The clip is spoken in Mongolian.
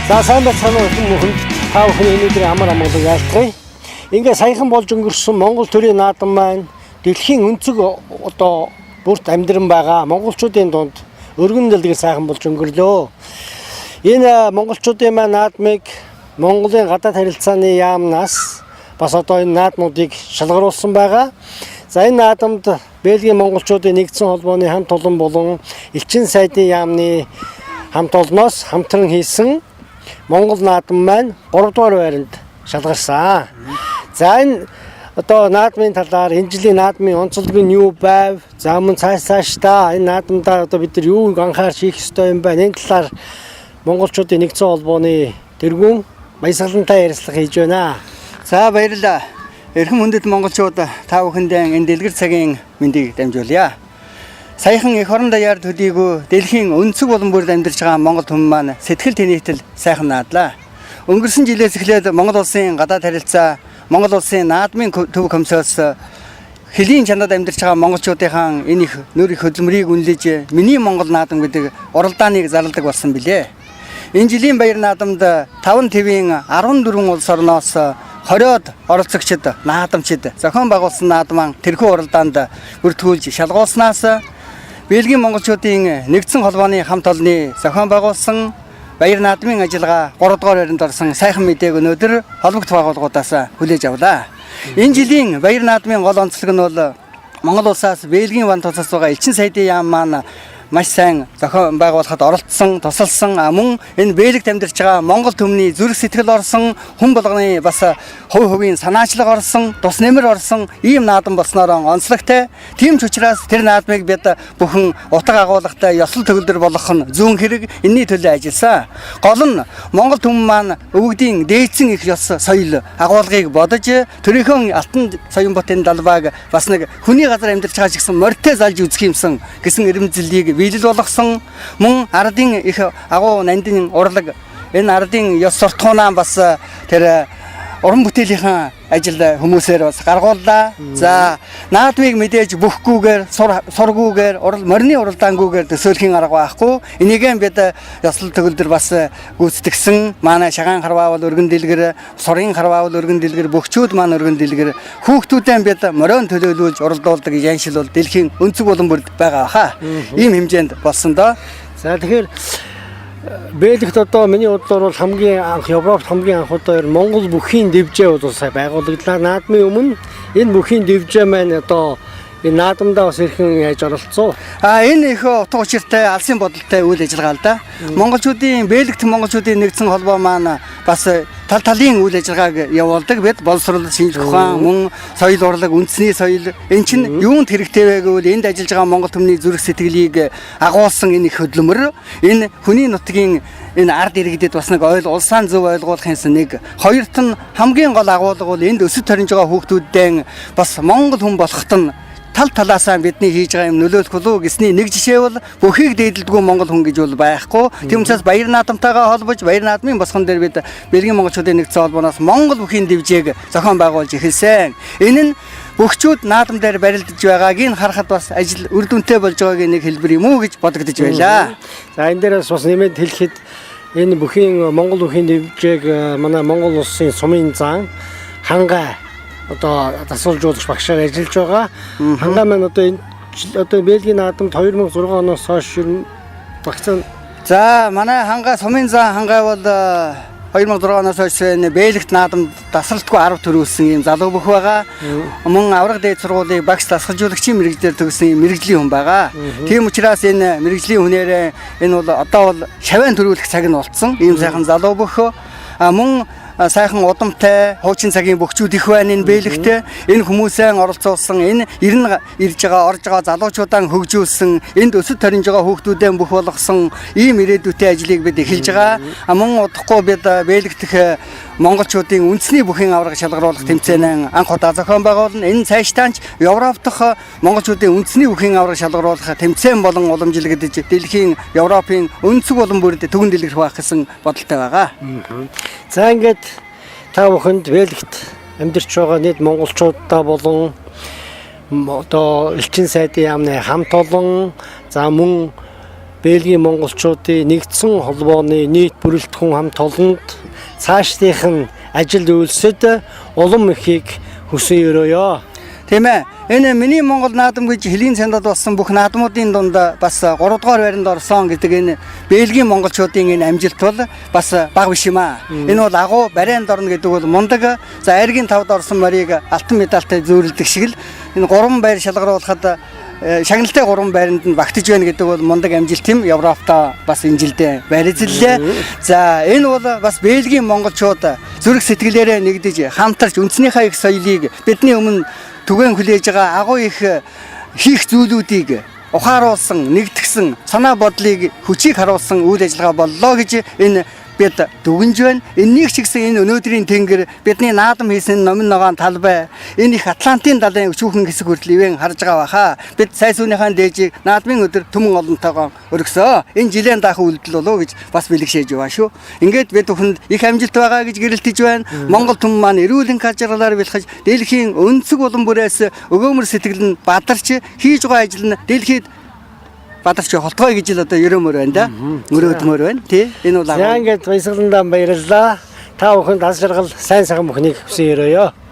За сайн байцгаана уу хүмүүхэнд та бүхний өнөөдрийн амар амгалан яалтгая. Ингээ саяхан болж өнгөрсөн Монгол төрийн наадам маань дэлхийн өнцөг одоо бүрт амьдран байгаа монголчуудын дунд өргөн дэлгэр сайхан болж өнгөрлөө. Энэ монголчуудын маань наадмыг Монголын гадаад харилцааны яамнаас бас одоо энэ наадмуудыг шалгаруулсан байгаа. За энэ наадамд Бельгийн монголчуудын нэгдсэн холбооны хамт олон болон элчин сайдын яамны хамт олноос хамтран хийсэн Монгол наадам маань 3 дугаар байранд шалгарсан. За энэ одоо наадмын талаар энэ жилийн наадмын онцлог нь юу байв? За мөн цааш цаашдаа энэ наадамдаа одоо бид нар юуг анхаарч хийх ёстой юм бэ? Энэ талаар монголчуудын нэгдсэн холбооны тэргүүн Баясгалантай ярилцлага хийж байна. За баярлалаа. Эрхэм хүндэт монголчууд, та бүхэндээ энэ дэлгэр цагийн мэндийг дамжуулъя. Саяхан эх орон даяар төдийгүй дэлхийн өнцөг булан бүрд амьдарч байгаа монгол түмэн маань сэтгэл тэнийтэл сайхан наадлаа. Өнгөрсөн жилээс эхлээд Монгол улсын гадаад харилцаа, Монгол улсын наадмын төв комиссоос хөлийн чанаад амьдарч байгаа монголчуудынхаа энэ их нөр их хөдөлмөрийг үнэлж "Миний Монгол наадам" гэдэг уралдааныг зарладаг болсон билээ. Энэ жилийн баяр наадамд 5 твийн 14 улс орноос 20-од оролцогчид, наадамчид зохион байгуулсан наадмаа тэрхүү уралдаанд бүртгүүлж шалгуулснаас Бельгийн монголчуудын нэгдсэн холбооны хамт олонны зохион байгуулсан баяр наадмын ажиллагаа 3 дугаар байранд орсон сайхан мэдээг өнөөдөр холбогдох байгууллагуудаас хүлээж авлаа. Энэ жилийн баяр наадмын гол онцлог нь бол Монгол улсаас Бельгийн ван тусаас байгаа элчин сайдын яам маань маш сайн зохион байгуулахад оролцсон, тусалсан, мөн энэ Бельгид амьдарч байгаа монгол түмний зүрх сэтгэл орсон, хүн болгоны бас хувь хувийн санаачлаг орсон, тус нэмэр орсон ийм наадам болсноор онцлогтой. Тийм ч учраас тэр наадмыг бид бүхэн утга агуулгатай ёслол төгөлдөр болгох нь зүүн хэрэг, энэний төлөө ажилласан. Гол нь монгол түмэн маань өвөгдийн дээдсэн их ёс соёл агуулгыг бодож төрийнхөө Алтан Соёнботын далбааг бас нэг хүний газар амьдарч байгаа ч гэсэн морьтой залж үзэх юмсан гэсэн эрэмзлийг биелэл болгосон, мөн ардын их агуу нандин урлаг, энэ ардын ёс суртахуунаа бас тэр уран бүтээлийнхэн ажил хүмүүсээр бас гаргууллаа. За наадмыг мэдээж бүхгүйгээр сургүүгээр морины уралдаангүйгээр төсөөлхийн арга байхгүй. Энийг бид ёслол төгөлдөр бас гүйцэтгсэн. Манай шагаан харваа бол өргөн дэлгэр, сурын харваа бол өргөн дэлгэр, бөхчүүд маань өргөн дэлгэр. Хүүхдүүдээ бид морион төлөөлүүлж уралдуулдаг яншил бол дэлхийн өнцөг булан бүрд байгаа хаа. Ийм хэмжээнд болсон доо. За тэгэхээр Бельгид одоо миний бодлоор бол хамгийн анх Европт хамгийн анх удаа Монгол бүхийн дэвжээ бол сая байгуулагдлаа. Наадмын өмнө энэ бүхийн дэвжээ маань одоо энэ наадамдаа бас хэрхэн яаж оролцсон? Энэ их утга учиртай, алсын бодолтой үйл ажиллагаа л да. Монголчуудын Бельгит монголчуудын нэгдсэн холбоо маань бас тал талын үйл ажиллагааг явуулдаг. Бид боловсрол, шинжлэх ухаан, мөн соёл урлаг, үндэсний соёл энэ чинь юунд хэрэгтэй вэ гэвэл энд ажиллаж байгаа монгол түмний зүрх сэтгэлийг агуулсан энэ их хөдөлмөр, энэ хүний нутгийн энэ ард иргэдэд бас нэг ойл улсаан зөв ойлгуулахын нэг хоёрт нь хамгийн гол агуулга бол энд өсөж төрж байгаа хүүхдүүддээ бас монгол хүн болоход нь тал талаасаа бидний хийж байгаа юм нөлөөлөх болов гэсний нэг жишээ бол бүхийг дээдэлдэггүй монгол хүн гэж бол байхгүй. Тийм учраас баяр наадамтайгаа холбож баяр наадмын босгон дээр бид Бельгийн монголчуудын нэгдсэн холбооноос монгол бүхийн дэвжээг зохион байгуулж эхэлсэн. Энэ нь бөхчүүд наадам дээр барилдаж байгааг нь харахад бас ажил үр дүнтэй болж байгаагийн нэг хэлбэр юм уу гэж бодогдож байлаа. За энэ дээрээс бас нэмээд хэлэхэд энэ бүхийн монгол бүхийн дэвжээг манай Монгол улсын сумын зан хангай одоо дасгалжуулагч багшаар ажиллаж байгаа. Хангай маань одоо энэ одоо Бельгийн наадамд 2006 оноос хойш ер нь багцсан. За манай хангай, сумын зан хангай бол 2006 оноос хойш энэ Бельгит наадамд дасралтгүй 10 төрүүлсэн ийм залуу бүх байгаа. Мөн авраг дээд сургуулийг багш дасгалжуулагчийн мэргэжлээр төгссөн ийм мэргэжлийн хүн байгаа. Тийм учраас энэ мэргэжлийн хүнээрээ энэ бол одоо бол шавайн төрүүлэх цаг нь болцсон. Ийм сайхан залуу бүх. Мөн сайхан удамтай хуучин цагийн бөхчүүд их байна энэ Бэлэгтээ. Энэ хүмүүсээ оролцуулсан, энэ 90 ирж байгаа, орж байгаа залуучуудаа хөгжүүлсэн, энд өсөж төрж байгаа хүүхдүүдээ бүх болгосон ийм ирээдүйтэй ажлыг бид эхэлж байгаа. Мөн удахгүй бид Бэлэгдэх монголчуудын үндэсний бүхийн аварга шалгаруулах тэмцээнээ анх удаа зохион байгуулна. Энэ цаашдаа ч Европ дахь монголчуудын үндэсний бүхийн аварга шалгаруулах тэмцээн болон уламжлагдаж дэлхийн Европын өнцөг булан бүрд түгэн дэлгэрэх байх гэсэн бодолтой байгаа. За ингээд та бүхэнд Бельгит амьдарч байгаа нийт монголчуудаа болон одоо элчин сайдын яамны хамт олон, за мөн Бельгийн монголчуудын нэгдсэн холбооны нийт бүрэлдэхүүн хамт олонд цаашдынх нь ажил үйлсэд улам ихийг хүсэн өрөөё. Тийм ээ. Энэ миний Монгол наадам гэж хөлийн цандад болсон бүх наадмуудын дунд бас 3 дугаар байранд орсон гэдэг энэ Бельгийн монголчуудын энэ амжилт бол бас бага биш юм аа. Энэ бол агуу барайнд орно гэдэг бол мундаг. За айргийн тавд орсон морийг алтан медальтай зүүрлдэг шиг л энэ 3 байр шалгаруулахад шагналтай 3 байранд нь багтаж байна гэдэг бол мундаг амжилт юм. Европта бас энэ жилдээ байр эзэллээ. За энэ бол бас Бельгийн монголчууд зүрх сэтгэлээрээ нэгдэж хамтарч үндснийхээ их соёлыг бидний өмнө түгээн хүлээж байгаа агуу их хийх зүйлүүдийг ухааруулсан, нэгтгсэн, санаа бодлыг хүчийг харуулсан үйл ажиллагаа боллоо гэж энэ бид дүгнж байна. Эннийг ч гэсэн энэ өнөөдрийн тэнгэр бидний наадам хийсэн номин ногоон талбай энэ их Атлантын далайн өчүүхэн хэсэг хүртэл ивэн харж байгаа баха. Бид сай сүүнийхэн дээжийг наадмын өдөр түмэн олонтойгоо өргөсөө. Энэ жилийн даах үйлдэл болов гэж бас бэлэгшээж байгаа шүү. Ингээд бид бүхэнд их амжилт байгаа гэж гэрэлтэж байна. Монгол түмэн маань эрүүл энх жаргалаар бэлхэж дэлхийн өнцөг улам бүрээс өгөөмөр сэтгэл нь бадарч хийж байгаа ажил нь дэлхийд бадарч холтгой гэж л одоо ерөөмөр байна да. Мөрөөдмөр байна тий. Энэ бол За ингээд баясгаландаа баярлалаа. Та бүхэнд аз жаргал, сайн сайхан бүхнийг хүсэн өрөөё.